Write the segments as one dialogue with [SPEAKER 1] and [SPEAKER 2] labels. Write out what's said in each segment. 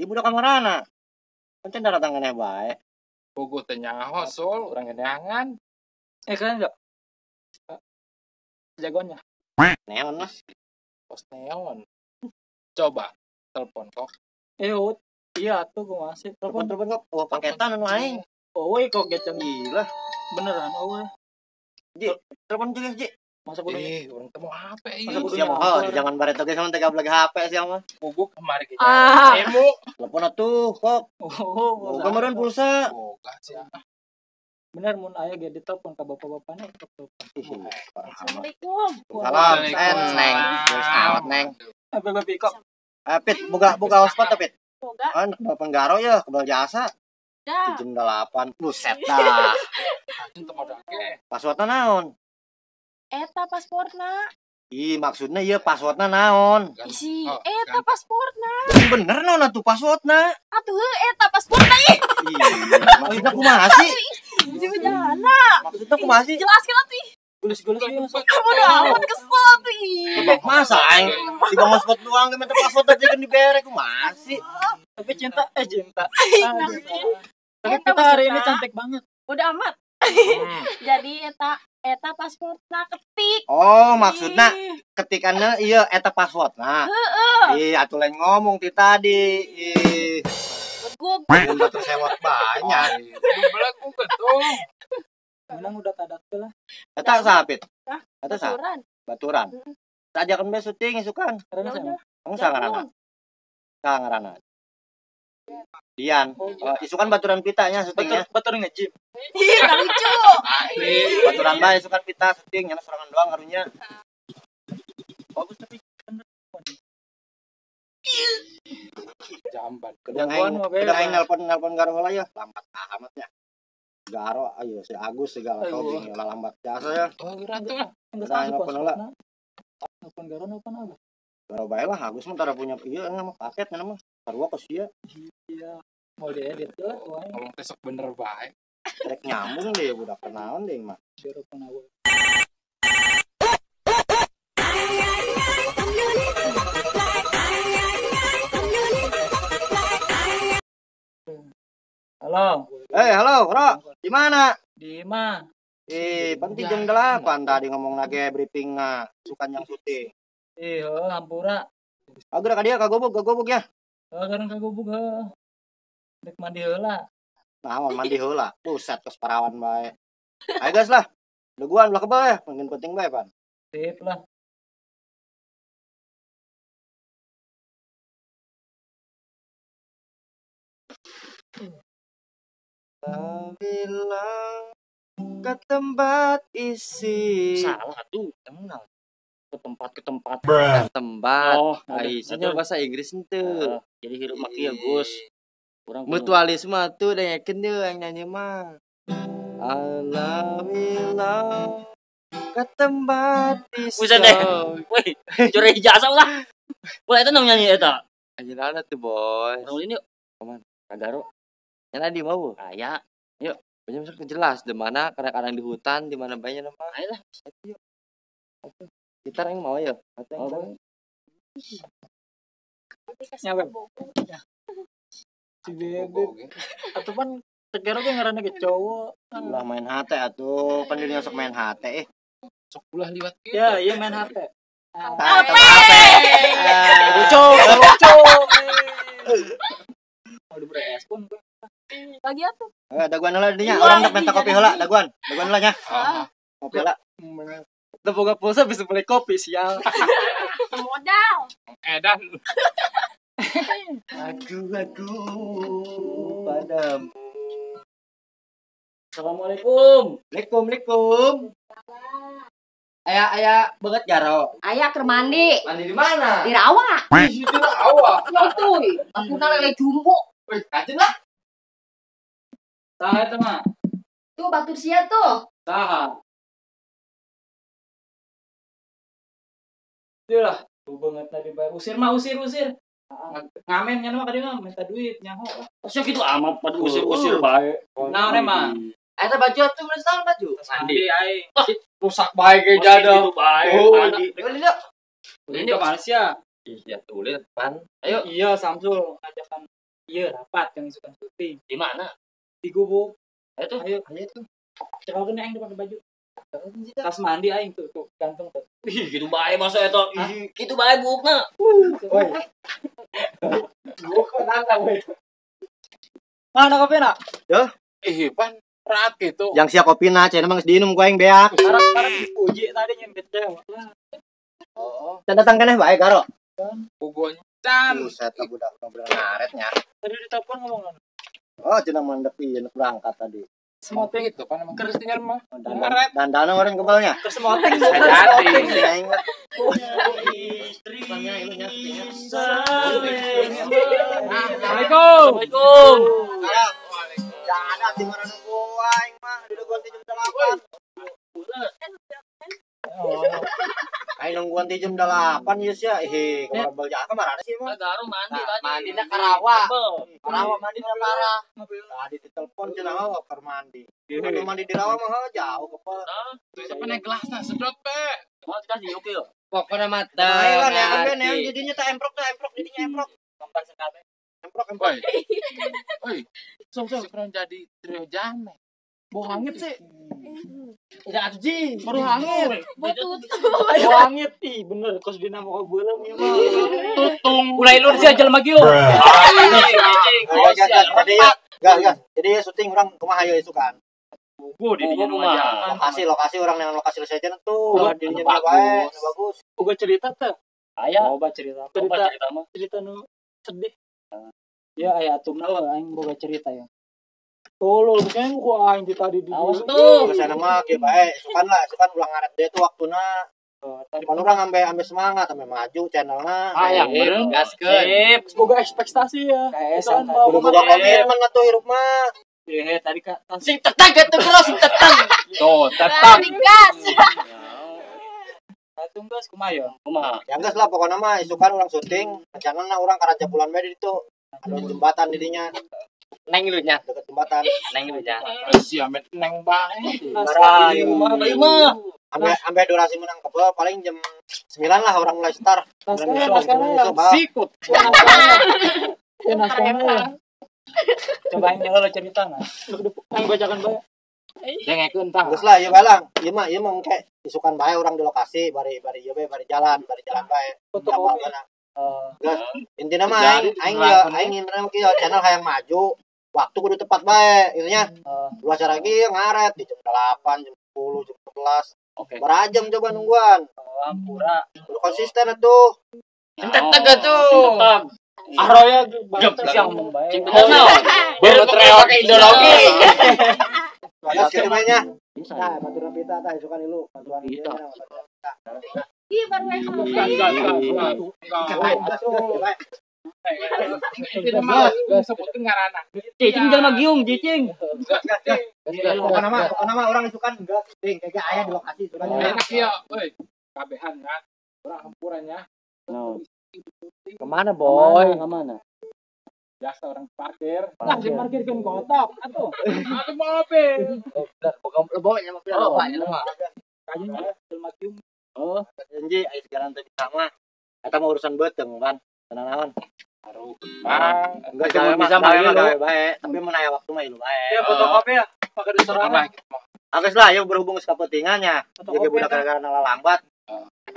[SPEAKER 1] Ieu budak kamarana? Pancen daratang keneh bae.
[SPEAKER 2] Bogo teh nyaho Sol, urang geneangan.
[SPEAKER 3] Keren enggak? Jagoannya.
[SPEAKER 1] Neon lah.
[SPEAKER 2] Pos neon. Coba telepon kok.
[SPEAKER 3] Iya tuh gua masih
[SPEAKER 1] telepon kok. Oh, paketan anu aing.
[SPEAKER 3] Oh, woi kok geceng
[SPEAKER 1] gila.
[SPEAKER 3] Beneran, oh woi.
[SPEAKER 1] Ji, telepon juga, Ji.
[SPEAKER 3] Masa kudu
[SPEAKER 2] urang teh mau HP ieu.
[SPEAKER 1] Siapa oh, jangan bareto ge sama teh gablek HP sia mah.
[SPEAKER 2] Bogo kamari ge. Emo.
[SPEAKER 1] Telepon atuh, kok.
[SPEAKER 3] Oh,
[SPEAKER 1] kemarin pulsa.
[SPEAKER 2] Boga sia.
[SPEAKER 3] Bener mun aya ge ditelepon ka bapak-bapakna telepon.
[SPEAKER 4] Assalamualaikum.
[SPEAKER 1] Salam, Neng. Geus awet, Neng.
[SPEAKER 3] Bebe kok.
[SPEAKER 1] Pit, boga hotspot teh, Pit.
[SPEAKER 4] Boga.
[SPEAKER 1] Kan kebal penggaro ya, kebal jasa.
[SPEAKER 4] Dah.
[SPEAKER 1] Jam 8. Buset dah.
[SPEAKER 2] Anjing teu modal ge.
[SPEAKER 1] Passwordna naon?
[SPEAKER 4] Eta pasporna.
[SPEAKER 1] Ih, maksudnya ieu passwordna naon?
[SPEAKER 4] Isi, eta pasporna.
[SPEAKER 1] Bener naon atuh passwordna?
[SPEAKER 4] Atuh heuh eta pasporna ih.
[SPEAKER 1] Ih, maksudnya kumaha sih?
[SPEAKER 4] Jana.
[SPEAKER 1] Maksudnya kumaha sih?
[SPEAKER 4] Jelaskeun atuh.
[SPEAKER 3] Gulis-gulis ieu.
[SPEAKER 4] Bodoh amat kesel atuh ih.
[SPEAKER 1] Masa aing di bang hotspot doang ge minta password aja kan dibere kumaha sih?
[SPEAKER 3] Tapi cinta cinta. Tapi kita hari ini cantik banget.
[SPEAKER 4] Bodoh amat. Jadi eta pasportna ketik.
[SPEAKER 1] Oh, maksudna ketikanna ieu eta passwordna.
[SPEAKER 4] Heeh.
[SPEAKER 1] Ih, atuh lain ngomong ti tadi. Ih.
[SPEAKER 4] Gug.
[SPEAKER 1] Udah tersewot banyak.
[SPEAKER 2] Belagu tuh.
[SPEAKER 3] Menang udah tadak lah.
[SPEAKER 1] Eta saha, Pit?
[SPEAKER 4] Hah?
[SPEAKER 1] Eta saha?
[SPEAKER 4] Baturan.
[SPEAKER 1] Baturan. Ajakan bae syuting isukan.
[SPEAKER 3] Karena
[SPEAKER 1] Kamu saha ngaranna? Saha ngaranna? Dian. Isukan baturan pitanya syutingnya.
[SPEAKER 3] Baturan nge-gym.
[SPEAKER 4] Ih, enggak lucu.
[SPEAKER 1] Baturan bae isukan pita syuting nya sorangan doang karunya.
[SPEAKER 3] Bagus tapi
[SPEAKER 2] jamban.
[SPEAKER 1] Kedang aing nelpon Garo heula ya, lambat amatnya. Garo ayo si Agus segala tobing lambat jasa ya.
[SPEAKER 2] Oh, geura tuh lah.
[SPEAKER 1] Nelpon heula.
[SPEAKER 3] Nelpon Garo nelpon Agus.
[SPEAKER 1] Garo bae lah Agus mah tara punya ieu mah paket nya mah. Sarua ke sia.
[SPEAKER 3] Iya, mau diedit lah wae.
[SPEAKER 2] Ngomong teh sok bener bae.
[SPEAKER 1] Rek nyambung deh budak kenaon deh mah.
[SPEAKER 3] Halo.
[SPEAKER 1] Halo, Bro. Di mana?
[SPEAKER 3] Di mana?
[SPEAKER 1] Penting jam 8 tadi ngomong lagi briefing sukan yang syuting.
[SPEAKER 3] Heuh, hampura.
[SPEAKER 1] Agra ka dia kagobog ya.
[SPEAKER 3] Karena kagobog heuh. Rek mandi heula.
[SPEAKER 1] Naon mandi heula? Buset kos parawan bae. Ayo guys lah. Leguan belah kebal ya, penting bae pan.
[SPEAKER 3] Sip lah.
[SPEAKER 1] Bilang ke tempat isi.
[SPEAKER 5] Salah tuh,
[SPEAKER 1] tenang.
[SPEAKER 5] Ke tempat. Ke
[SPEAKER 1] tempat.
[SPEAKER 5] Oh,
[SPEAKER 1] isinya bahasa Inggris henteu.
[SPEAKER 5] Jadi hirup maki ya, Gus. Kurang
[SPEAKER 1] mutualisme tuh dengekeun deui yang nyanyi mah. Alhamdulillah ke tempat isi.
[SPEAKER 5] Buset deh. Woi, curi ijazah ulah. Ulah eta nu nyanyi eta.
[SPEAKER 1] Anjeunna tuh, Bos.
[SPEAKER 5] Urang ini yuk.
[SPEAKER 1] Kemana?
[SPEAKER 5] Ka Garo.
[SPEAKER 1] Yang di mau?
[SPEAKER 5] Aya. Yuk.
[SPEAKER 1] Banyak masuk jelas di mana kadang-kadang di hutan, di mana banyak nama.
[SPEAKER 5] Ayo lah.
[SPEAKER 1] Yuk. Gitar yang mau ya? Atau yang
[SPEAKER 3] nyawe. Si bebek. Atau pan tegero ge ngaranna ge cowok.
[SPEAKER 1] Ulah main HT atuh, pan dirinya sok main HT
[SPEAKER 2] Sok ulah liwat kieu.
[SPEAKER 3] Ya, iya main HT.
[SPEAKER 1] HP.
[SPEAKER 3] Lucu, lucu. Mau diberi es pun.
[SPEAKER 4] Lagi atuh.
[SPEAKER 1] Daguan heula dinya, urang rek minta kopi heula, daguan. Daguan heula nya. Kopi heula.
[SPEAKER 3] Teu boga pulsa bisa beli kopi sial.
[SPEAKER 4] Modal.
[SPEAKER 2] Edan.
[SPEAKER 1] Aduh, padamu.
[SPEAKER 5] Assalamualaikum.
[SPEAKER 1] Waalaikumsalam. Aya banget Garo.
[SPEAKER 6] Aya keur mandi.
[SPEAKER 1] Mandi di mana?
[SPEAKER 6] Di rawa.
[SPEAKER 2] Di situ rawa.
[SPEAKER 6] Ya tuh, aku lele jumbo.
[SPEAKER 2] Wih, kajen lah.
[SPEAKER 3] Saha eta mah?
[SPEAKER 6] Tuh batur sia tuh.
[SPEAKER 3] Saha? Lah, banget tadi bae. Usir mah usir. Ngamen nya mah ka dieu mah minta duit nyaho.
[SPEAKER 5] Sia kitu amat padu usir-usir bae.
[SPEAKER 3] Naon emang?
[SPEAKER 1] Eta baju atuh beres naon baju?
[SPEAKER 3] Mandi aing.
[SPEAKER 2] Rusak bae ge jada.
[SPEAKER 5] Oh,
[SPEAKER 3] ini ke Malaysia.
[SPEAKER 1] Iya tulis pan. Ayo.
[SPEAKER 3] Iya Samsul ngajakan Iya, rapat yang isukan syuting.
[SPEAKER 5] Di mana?
[SPEAKER 3] Di gubuk.
[SPEAKER 5] Ayo tuh.
[SPEAKER 3] Ayo,
[SPEAKER 1] Ayo tuh.
[SPEAKER 3] Cekokin aing tuh pakai baju. Tas mandi aing tuh, tuh gantung tuh.
[SPEAKER 5] Ih, gitu bae masa eta. Ih, gitu bae buukna.
[SPEAKER 1] Woi.
[SPEAKER 3] Buuk nantang we. Mana kopina?
[SPEAKER 1] Yo.
[SPEAKER 2] Ih, pan rat gitu.
[SPEAKER 1] Yang sia kopina cenah mah geus diinum ku aing beak.
[SPEAKER 3] Arah-arah dipuji tadi nyen kecewa.
[SPEAKER 2] Oh,
[SPEAKER 1] Can datang keneh bae Garo.
[SPEAKER 2] pugunya can.
[SPEAKER 1] Buset lah budak ngobrol ngaretnya.
[SPEAKER 3] Tadi ditelepon ngomong.
[SPEAKER 1] Oh, cenah mandek ieu berangkat tadi.
[SPEAKER 3] Semoting
[SPEAKER 2] Gitu kan emang keris tinggal mah.
[SPEAKER 1] Dandan dandana orang kepalanya.
[SPEAKER 3] Kesemoting.
[SPEAKER 2] Jadi.
[SPEAKER 1] Aing mah.
[SPEAKER 3] Assalamualaikum.
[SPEAKER 5] Assalamualaikum.
[SPEAKER 1] Jangan ada di mana nunggu aing mah di ganti jam 8. Aing nungguan ti jam 8 ieu sia. Ih, kamar belja kamar ada sih mah.
[SPEAKER 5] Garo mandi tadi.
[SPEAKER 7] Mandina karawa. Karawa mandi na parah.
[SPEAKER 1] Tadi ditelepon cenah oh keur mandi. Anu mandi di rawa mah jauh kepel.
[SPEAKER 2] Tuh siapa naik gelasna sedot pe.
[SPEAKER 5] Mau dikasih oke yo.
[SPEAKER 7] Pokoknya mata.
[SPEAKER 1] Ayo lah, ya kan yang jadinya tak emprok, tak emprok jadinya emprok.
[SPEAKER 5] Kembar sekali.
[SPEAKER 1] Emprok emprok.
[SPEAKER 2] Woi. Woi. Sok jadi trio jamet.
[SPEAKER 3] Bau hangit sih.
[SPEAKER 7] Ya atuh ji.
[SPEAKER 3] Baru hangit.
[SPEAKER 4] Buat tutup.
[SPEAKER 3] Bau hangit ih bener kos dina mau beuleum ieu mah.
[SPEAKER 2] Tutung.
[SPEAKER 5] Mulai lur sih jelema kieu.
[SPEAKER 1] Gas gas jadi ya, gas gas. Jadi ya syuting orang kumaha ieu isukan.
[SPEAKER 5] Buku di dinya kumaha.
[SPEAKER 1] Lokasi lokasi orang yang lokasi saja tuh.
[SPEAKER 3] Oh,
[SPEAKER 1] Dirinya bae, bagus.
[SPEAKER 3] Uga cerita teh.
[SPEAKER 5] Aya.
[SPEAKER 3] Loba cerita.
[SPEAKER 5] Coba
[SPEAKER 3] Cerita
[SPEAKER 5] cerita mah.
[SPEAKER 3] cerita nu sedih. Ya aya atumna lah aing boga cerita ya. Tolol biasanya ku aing di tadi di
[SPEAKER 5] Awas tuh.
[SPEAKER 1] Kesana mah kieu bae, isukan lah, isukan ulah ngaret deui tuh waktuna. Pan urang ambe semangat, ambe maju channelna.
[SPEAKER 2] Ah, yang bener.
[SPEAKER 7] Gaskeun.
[SPEAKER 5] Sip.
[SPEAKER 3] Boga ekspektasi ya.
[SPEAKER 7] Kayak
[SPEAKER 3] Kita kan
[SPEAKER 7] santai.
[SPEAKER 3] mau
[SPEAKER 1] Kudu boga komitmen atuh hirup mah.
[SPEAKER 3] Eh tadi kak
[SPEAKER 7] Sing tetang gitu terus sing tetang.
[SPEAKER 2] Tuh, tetap.
[SPEAKER 4] Digas.
[SPEAKER 3] Atung geus kumaha ya?
[SPEAKER 5] Kumaha?
[SPEAKER 1] Ya geus lah pokona mah isukan urang syuting, rencanana urang ka Raja Bulan bae di ditu. Ada jembatan di dinya,
[SPEAKER 7] Neng lu nya.
[SPEAKER 1] deket jembatan.
[SPEAKER 7] Neng lu nya.
[SPEAKER 2] Si amet neng bae.
[SPEAKER 1] Marah,
[SPEAKER 5] Di rumah bae mah.
[SPEAKER 1] Ambe durasi menang kebel paling jam 9 lah orang mulai start.
[SPEAKER 3] Naskahnya, naskahnya.
[SPEAKER 2] Sikut.
[SPEAKER 3] Ya naskahnya ya. Coba aing lo cerita nah. Aing bacakan bae.
[SPEAKER 2] Dengekeun tah.
[SPEAKER 1] Geus lah ieu balang. Ieu mah engke isukan bae urang di lokasi bari bari ieu bae bari jalan bae.
[SPEAKER 3] Fotokopi.
[SPEAKER 1] Geus intina mah aing aing ieu aing intina mah kieu channel hayang maju. Waktu kudu tepat bae gitu nya. Ulah cara kieu ngaret di jam 8, jam 10, jam 11.
[SPEAKER 5] Oke.
[SPEAKER 1] Berajam coba nungguan.
[SPEAKER 3] Ampura.
[SPEAKER 1] Kudu konsisten atuh.
[SPEAKER 7] Sing tetang atuh.
[SPEAKER 5] Tetap.
[SPEAKER 3] Arroya banget sih yang ngomong bae.
[SPEAKER 5] Cing bener naon?
[SPEAKER 2] Baru trio
[SPEAKER 7] Pakai ideologi.
[SPEAKER 1] Geus kitu bae nya. Nah, baturan pita tah isukan ilu, bantuan ieu nya.
[SPEAKER 4] Ih, baru yang
[SPEAKER 2] Gas gas gas.
[SPEAKER 1] Gas, gas, bae.
[SPEAKER 2] Itu mah sebutin ngaranna.
[SPEAKER 5] Cicing jelema giung, cicing.
[SPEAKER 1] Pokokna mah orang isukan enggak syuting kayaknya aya di lokasi isukan.
[SPEAKER 2] Enak ya, euy. Kabehan ya. Urang hampurannya.
[SPEAKER 7] Kemana boy?
[SPEAKER 5] Kemana?
[SPEAKER 2] Biasa orang parkir.
[SPEAKER 3] Nah, di parkirkeun kotak atuh.
[SPEAKER 2] Aku mobil.
[SPEAKER 7] Lo nya mobil lo nya mah.
[SPEAKER 3] Kayaknya jelema giung.
[SPEAKER 5] Oh,
[SPEAKER 1] Janji aya sekarang teh bisa mah. Eta mah urusan beuteung kan. Tenang naon.
[SPEAKER 2] Bang,
[SPEAKER 1] Enggak
[SPEAKER 7] Cuma
[SPEAKER 1] gawe mah
[SPEAKER 7] bisa
[SPEAKER 1] gawe
[SPEAKER 7] mah
[SPEAKER 1] mah
[SPEAKER 7] ilu.
[SPEAKER 1] gawe bae, tapi mun aya waktu mah ilu bae.
[SPEAKER 3] Ya fotokopi ya. Pakai di sorangan.
[SPEAKER 1] Geus lah ieu berhubung geus kapentingannya. Jadi budak gara-gara nala lambat.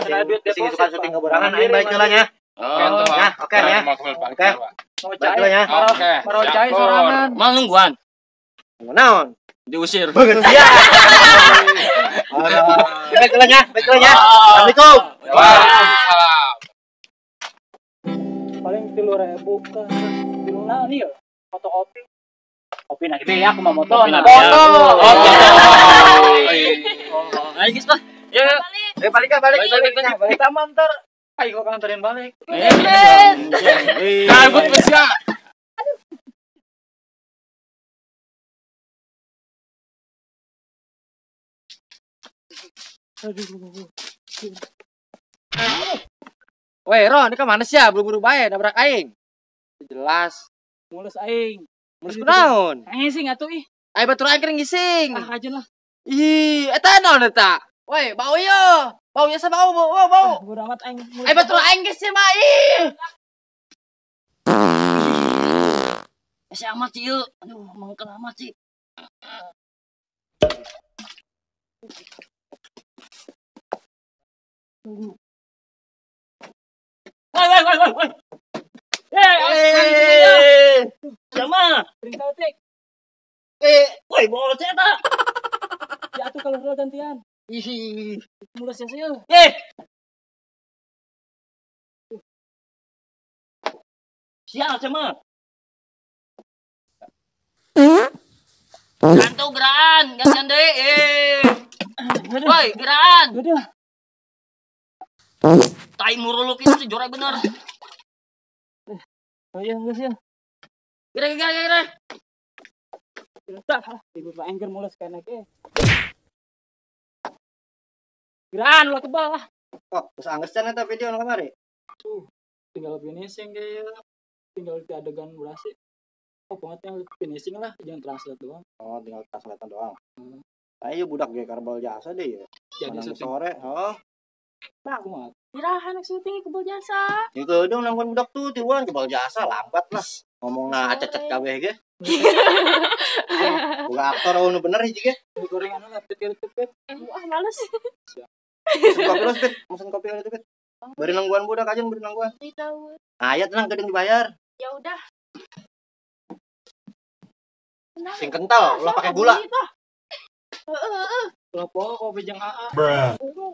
[SPEAKER 3] Cenah duit
[SPEAKER 1] Sing
[SPEAKER 3] deposit.
[SPEAKER 1] isukan syuting keberangan aing bae heula nya.
[SPEAKER 5] Oh.
[SPEAKER 1] Ya, oke ya.
[SPEAKER 2] Oke.
[SPEAKER 3] Mau
[SPEAKER 1] Baik heula nya.
[SPEAKER 2] Oke.
[SPEAKER 3] Marocai sorangan.
[SPEAKER 5] Mal nungguan.
[SPEAKER 1] Naon?
[SPEAKER 5] Diusir.
[SPEAKER 1] Banget sia. Baik heula nya, baik heula nya. Assalamualaikum.
[SPEAKER 2] Waalaikumsalam.
[SPEAKER 3] Paling 3.000 kan. Tilu naon ieu? Fotokopi.
[SPEAKER 5] Kopi na gede ya, aku mau moto.
[SPEAKER 7] Moto.
[SPEAKER 5] Ayo geus lah. Ya.
[SPEAKER 4] Balik.
[SPEAKER 1] Balik balik
[SPEAKER 5] Balik balik balik.
[SPEAKER 3] Kita mah ntar ayo kok nganterin balik.
[SPEAKER 2] Cabut wis ya.
[SPEAKER 7] Weh, Ron, ini kemana sih ya? Buru-buru bae nabrak aing. Jelas.
[SPEAKER 3] Mulus aing.
[SPEAKER 7] Mulus kunaon?
[SPEAKER 3] Ngising atuh ih.
[SPEAKER 7] Aing batur aing keur ngising.
[SPEAKER 3] Ah aja lah.
[SPEAKER 7] Ih, eta naon eta? Weh, bau yo. Bau ya bau, bau, bau, bau.
[SPEAKER 3] Ah, bodo amat aing.
[SPEAKER 7] Aing batur aing geus mah ih.
[SPEAKER 5] Ese amat sih ieu. Aduh, mangkel amat sih. Woi woi woi woi. Eh, sama.
[SPEAKER 3] Perintah tik.
[SPEAKER 5] Woi, bocah eta.
[SPEAKER 3] Ya atuh kalau lo gantian.
[SPEAKER 5] Ih,
[SPEAKER 3] mulus ya sih.
[SPEAKER 5] Eh. Sial sama. Gantu geraan, gantian deui. Eh. Woi, geraan.
[SPEAKER 3] Aduh.
[SPEAKER 5] Tai muruluk itu sih jorek bener.
[SPEAKER 3] Oh iya, geus ya.
[SPEAKER 5] Gerak gerak gerak.
[SPEAKER 3] Tah, ribut lah engger mulus kana ge. Geraan ulah kebal lah.
[SPEAKER 1] Oh, geus anggeus can eta video nu kamari.
[SPEAKER 3] Tinggal finishing ge ya. Tinggal di adegan berasi. Oh, pokoknya tinggal finishing lah, jangan translate doang.
[SPEAKER 1] Oh, tinggal translate doang. Ayo budak ge karbal jasa deh ya.
[SPEAKER 3] Jadi syuting
[SPEAKER 1] sore, oh.
[SPEAKER 3] Bang, kumaha?
[SPEAKER 4] Irahan syuting kebal jasa.
[SPEAKER 1] Itu dong nangkon budak tuh tiluan kebal jasa lambat lah. Ngomongna acecet kabeh ge. Boga aktor nu bener hiji ge.
[SPEAKER 3] Gorengan lah pet.
[SPEAKER 4] Ah, males.
[SPEAKER 1] Mesen kopi lu, Pit. Mesen kopi lu, Pit. Bari nangguan budak aja bari nangguan.
[SPEAKER 4] Tahu.
[SPEAKER 1] Aya tenang gedeng dibayar.
[SPEAKER 4] Ya udah.
[SPEAKER 1] Sing kental, ulah pakai gula.
[SPEAKER 4] Heeh.
[SPEAKER 3] Ulah poho kopi jeung AA.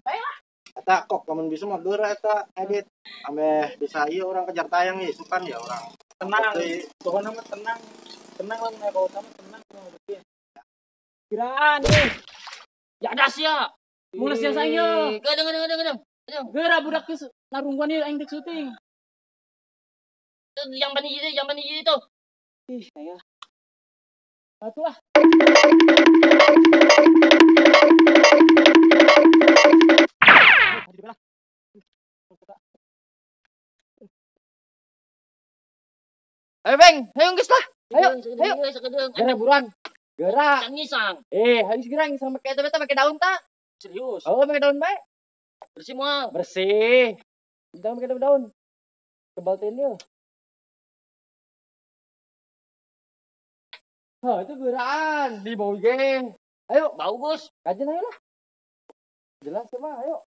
[SPEAKER 4] Baiklah.
[SPEAKER 1] Eta kok lamun bisa mah geura eta edit. Ameh bisa ieu orang kejar tayang ieu isukan ya orang.
[SPEAKER 3] Tenang. Pokoknya mah tenang. Tenang lah kalau utama tenang. Kiraan nih.
[SPEAKER 5] Ya ada sia.
[SPEAKER 3] Mulus ya saya.
[SPEAKER 5] Gedeng.
[SPEAKER 3] Geura budak geus narungguan ieu aing dek syuting.
[SPEAKER 5] Tuh yang bani itu.
[SPEAKER 3] Ih, saya. Atuh lah.
[SPEAKER 7] Ayo, Beng. Ayo geus lah. Ayo, ayo. Geura buruan. Geura.
[SPEAKER 5] Can ngisang.
[SPEAKER 7] Harus geura ngisang make eta make daun ta.
[SPEAKER 5] Serius.
[SPEAKER 7] Oh, make daun bae.
[SPEAKER 5] Bersih moal.
[SPEAKER 7] Bersih. Jangan make daun. Kebal teh ieu. Hah, itu geraan di bau ge. Ayo,
[SPEAKER 5] bau Gus.
[SPEAKER 7] Kajian ayo lah. Jelas mah, ayo.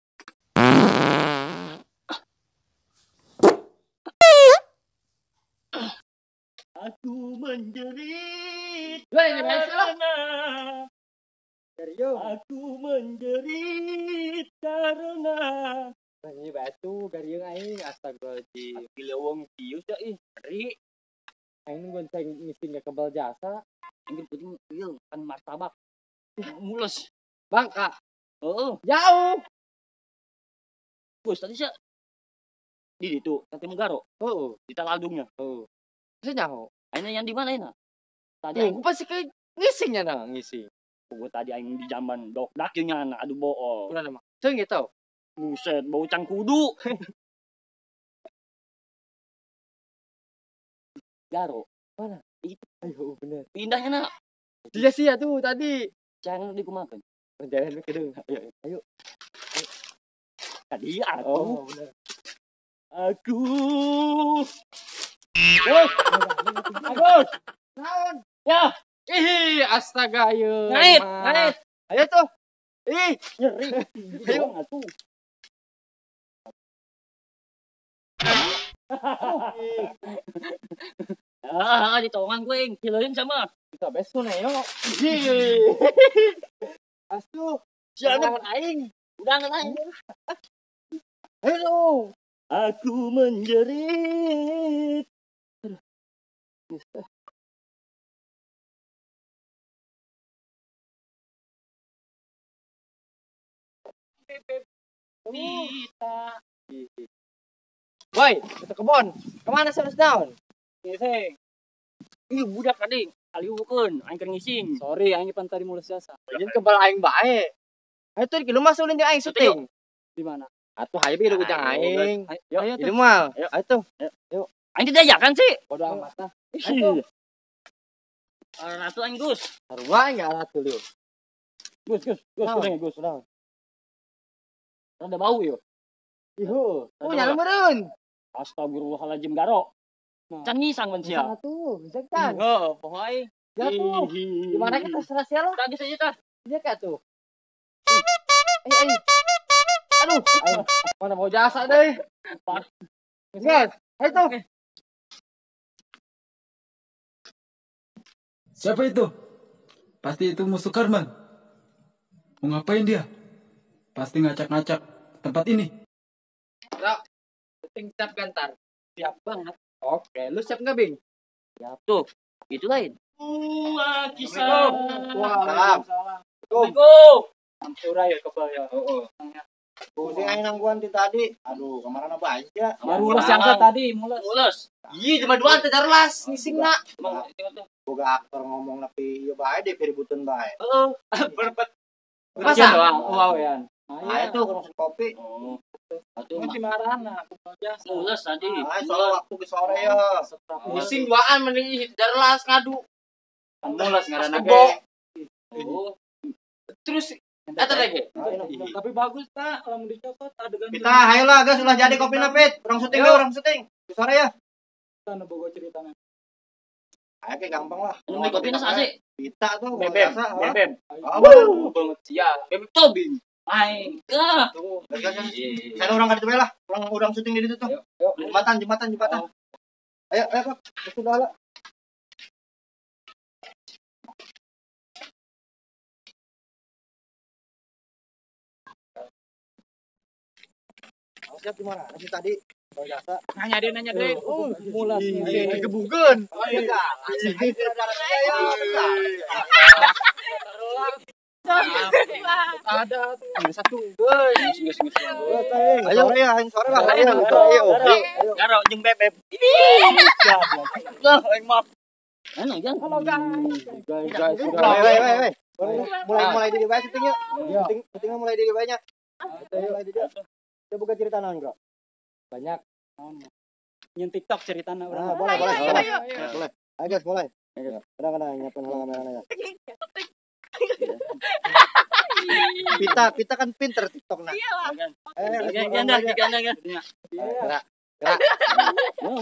[SPEAKER 5] Aku menjerit.
[SPEAKER 7] Karena
[SPEAKER 5] aku menjerit karena
[SPEAKER 7] ini batu gariung aing astagfirullahaladzim.
[SPEAKER 5] Gila wong kieu sia ih. Ri.
[SPEAKER 7] Aing gonceng miskin ke kebal jasa.
[SPEAKER 5] Aing penting ieu kan martabak. Mulus.
[SPEAKER 7] Bangka.
[SPEAKER 5] Heeh.
[SPEAKER 7] Jauh.
[SPEAKER 5] Gus tadi sia di ditu tadi Garo.
[SPEAKER 7] Heeh.
[SPEAKER 5] Di Taladungnya.
[SPEAKER 7] Heeh. Bisa nyaho.
[SPEAKER 5] Aing yang di mana ini? Tadi aing
[SPEAKER 7] pasti ke ngisingnya nah, ngising.
[SPEAKER 5] Gua tadi aing di jamban dok-dak nya na aduh bohong.
[SPEAKER 7] Kurang emang. Ceung gitu.
[SPEAKER 5] Buset, bau cangkudu. Garo.
[SPEAKER 7] Mana?
[SPEAKER 5] Itu.
[SPEAKER 7] Ayo bener.
[SPEAKER 5] Pindahnya nak.
[SPEAKER 7] Iya sih ya tuh tadi.
[SPEAKER 5] Jangan dikumakan.
[SPEAKER 7] Jangan kedeng. Ayo, ayo.
[SPEAKER 5] Tadi aku.
[SPEAKER 7] Oh, bener.
[SPEAKER 5] Aku.
[SPEAKER 7] Gus. Agus. Naon?
[SPEAKER 5] Ya.
[SPEAKER 7] Ih, astaga ayo.
[SPEAKER 5] Ngait, ngait.
[SPEAKER 7] Ayo tuh. Ih,
[SPEAKER 5] nyeri.
[SPEAKER 7] Ayo
[SPEAKER 5] atuh. Ah, di tongan gue kiloin sama.
[SPEAKER 7] Kita besok nih, yo. Astuh,
[SPEAKER 5] siapa
[SPEAKER 7] aing?
[SPEAKER 5] Udah nggak aing.
[SPEAKER 7] Ayo.
[SPEAKER 5] Aku menjerit.
[SPEAKER 3] Kita.
[SPEAKER 7] Woi, ke kebon. Kemana sih harus down?
[SPEAKER 3] Ngising.
[SPEAKER 5] Ih, budak tadi. Aliukeun, aing keur ngising.
[SPEAKER 3] Sorry, aing pan tadi mulus jasa.
[SPEAKER 7] Jeung kebal aing bae. Ayo tuh di rumah ulin jeung aing syuting.
[SPEAKER 3] Di mana?
[SPEAKER 7] Atuh hayu bi ujang aing.
[SPEAKER 3] Ayo
[SPEAKER 7] tuh. Mal. Ayo tuh.
[SPEAKER 5] Ayo. Aing didayakan sih.
[SPEAKER 7] Bodo amat lah.
[SPEAKER 5] Ayo. Ratu aing Gus.
[SPEAKER 7] Sarua aing ratu lieu.
[SPEAKER 5] Gus, Gus, Gus, kuring Gus. Rada bau yo.
[SPEAKER 7] Ihu. Oh, nyala meureun.
[SPEAKER 5] Astagfirullahaladzim garo. Can ngisang ban sia.
[SPEAKER 7] Atuh, bisa kan?
[SPEAKER 5] Heeh, poho aing.
[SPEAKER 7] Ya tuh. Di mana kita terserah sia lah.
[SPEAKER 5] Tah geus aja tah.
[SPEAKER 7] Iya kah tuh? Aduh, mana mau jasa deh. Guys, ayo tuh.
[SPEAKER 8] Siapa itu? Pasti itu musuh Karman. Mau ngapain dia? Pasti ngacak-ngacak tempat ini.
[SPEAKER 7] Bro, penting siap gantar. Siap banget. Oke, lu siap nggak, Bing?
[SPEAKER 5] Siap tuh. Itu lain. Wah, kisah.
[SPEAKER 1] Waalaikumsalam.
[SPEAKER 5] Assalamualaikum.
[SPEAKER 3] Ampura ya kebal ya.
[SPEAKER 2] Heeh.
[SPEAKER 1] Pusing aing nangguan ti tadi. Aduh, kemarin apa aja?
[SPEAKER 3] Baru ulas yang tadi, mules.
[SPEAKER 5] Mules.
[SPEAKER 7] Ih, cuma dua teh darlas ngising na.
[SPEAKER 1] Boga aktor ngomong tapi ieu bae deh keributan bae.
[SPEAKER 7] Heeh. Berbet.
[SPEAKER 3] Masa doang, wow ya.
[SPEAKER 1] Nah, itu kurang kopi.
[SPEAKER 5] Oh. Atuh
[SPEAKER 3] mah marana, kebal jasa.
[SPEAKER 5] Mules tadi.
[SPEAKER 1] Ah, soalnya waktu ke sore ya.
[SPEAKER 7] Ngising duaan mending darlas ngadu.
[SPEAKER 3] Mules ngaranna ge.
[SPEAKER 5] Oh.
[SPEAKER 7] Terus eta lagi.
[SPEAKER 3] Tapi bagus tak kalau mau dicopot adegan.
[SPEAKER 1] Kita hayolah guys, ulah jadi kopi napit. Urang syuting dulu, urang syuting. Sore ya.
[SPEAKER 3] Anu bogo ceritanya.
[SPEAKER 1] Ayo kayak gampang lah.
[SPEAKER 5] Anu kopi nas asik.
[SPEAKER 1] Kita tuh
[SPEAKER 7] bebem, bebem.
[SPEAKER 1] Oh,
[SPEAKER 7] banget sia. Bebem tobing. Aing.
[SPEAKER 5] Tuh.
[SPEAKER 1] Saya orang ka ditu bae lah. Urang syuting di ditu tuh. Jembatan, jembatan, jembatan. Ayo, ayo, Kak. Sudah lah. Siap di mana? Masih tadi bau jasa.
[SPEAKER 3] Nanya deh. Mulas nih.
[SPEAKER 1] Kegebugeun.
[SPEAKER 7] Ada satu guys.
[SPEAKER 1] Ayo ya, sore lah. Ayo, ayo.
[SPEAKER 5] Garo jeung bebeb. Lah, aing maaf. Anu, jangan.
[SPEAKER 3] Halo, guys.
[SPEAKER 1] Guys, guys. Mulai di bae syuting yuk. Syutingnya mulai di bae nya. Mulai di dia. Coba buka cerita naon, Bro?
[SPEAKER 7] Banyak.
[SPEAKER 3] Nyen TikTok ceritana urang.
[SPEAKER 1] Boleh, boleh, boleh. Boleh. Ayo guys, mulai. Kadang-kadang nyiapin heula kamerana ya. Pita kan pinter TikTok nah.
[SPEAKER 4] Iyalah.
[SPEAKER 5] Ganda.
[SPEAKER 1] Gerak. Gerak.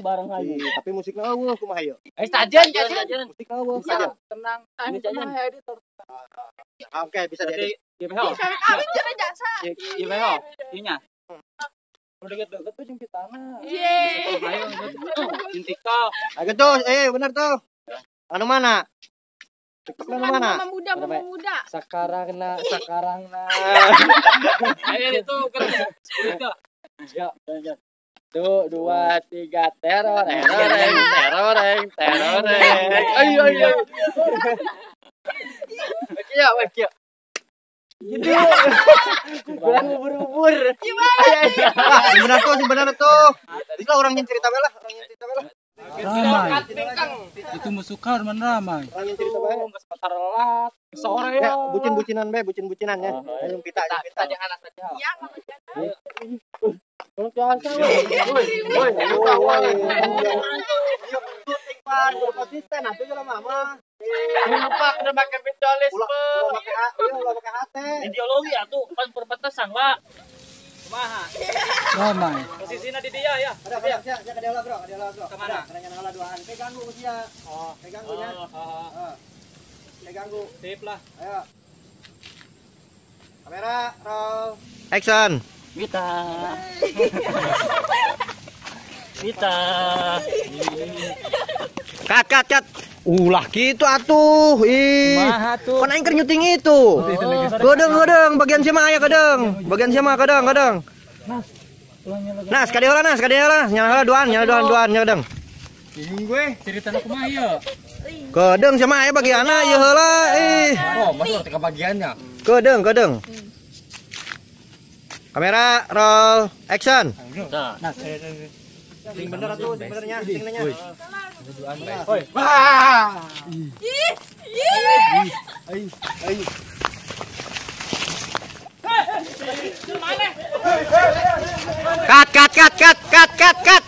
[SPEAKER 5] Bareng aja.
[SPEAKER 1] Tapi musikna eueuh kumaha ieu?
[SPEAKER 7] Sajen, sajen.
[SPEAKER 1] Musikna eueuh, sajen.
[SPEAKER 3] Tenang. Tenang editor.
[SPEAKER 1] Oke, bisa diedit.
[SPEAKER 3] GPH.
[SPEAKER 4] Kawin cenah jasa.
[SPEAKER 3] GPH. Ieu nya. Udah deket-deket tuh jeung pitana.
[SPEAKER 4] Yeay.
[SPEAKER 3] Ayo jeung TikTok.
[SPEAKER 1] Ayo tuh, bener tuh. Anu mana? TikTok anu mana?
[SPEAKER 4] Mama muda, mama muda.
[SPEAKER 7] Sekarang na.
[SPEAKER 3] Ayo itu ke 10 tuh.
[SPEAKER 7] Ya. 1, 2, 3, teror, teroreng, teroreng. Ayo, ayo. Oke ya, oke. Gitu. Kurang ubur-ubur.
[SPEAKER 4] Gimana?
[SPEAKER 1] Benar tuh, benar tuh. Itu orang yang cerita bae lah, orang yang cerita bae lah.
[SPEAKER 8] Ramai. Itu musuh Karman ramai.
[SPEAKER 1] Orang yang cerita bae.
[SPEAKER 3] Geus telat. Sore ya.
[SPEAKER 1] Bucin-bucinan bae, bucin-bucinan ya. Ayo pita, pita
[SPEAKER 7] jangan anak saja.
[SPEAKER 4] Iya,
[SPEAKER 7] Woi,
[SPEAKER 1] woi, woi. Syuting pan, konsisten atuh jelema mah.
[SPEAKER 7] Lupa kena pakai pitolis.
[SPEAKER 1] Ulah pakai HT.
[SPEAKER 5] Ideologi atuh pan perbatasan, Pak.
[SPEAKER 3] Kumaha?
[SPEAKER 8] Ramai.
[SPEAKER 3] Posisinya di dia ya.
[SPEAKER 1] Ada, ada, sia, sia ka dia bro, ka dia bro.
[SPEAKER 3] Kemana?
[SPEAKER 1] Karena nyana duaan. Kayak ganggu sia.
[SPEAKER 3] Oh,
[SPEAKER 1] kayak ganggu nya.
[SPEAKER 3] Heeh.
[SPEAKER 1] Kayak ganggu.
[SPEAKER 3] Sip lah.
[SPEAKER 1] Ayo. Kamera roll. Action.
[SPEAKER 5] Mita. Mita.
[SPEAKER 1] Cut, cut, cut. Ulah gitu atuh. Ih. Kan aing keur nyuting itu. Gedeng, bagian siapa aya gedeng. Bagian siapa gedeng, gedeng. Nas, ka dieu lah, nas, ka dieu lah. Nyala duaan, nyala duaan, duaan, nya gedeng.
[SPEAKER 8] Bingung gue, ceritana kumaha ieu?
[SPEAKER 1] Gedeng siapa aya bagianna ieu heula ih.
[SPEAKER 7] Oh, masuk ke bagiannya.
[SPEAKER 1] Gedeng, gedeng. Kamera roll action.
[SPEAKER 5] Nah.
[SPEAKER 1] Sing bener atuh, sing benernya, sing benernya.
[SPEAKER 7] Woi. Wah.
[SPEAKER 4] Ih. Ih.
[SPEAKER 1] Ai, ai. Cut, cut, cut, cut, cut, cut, cut.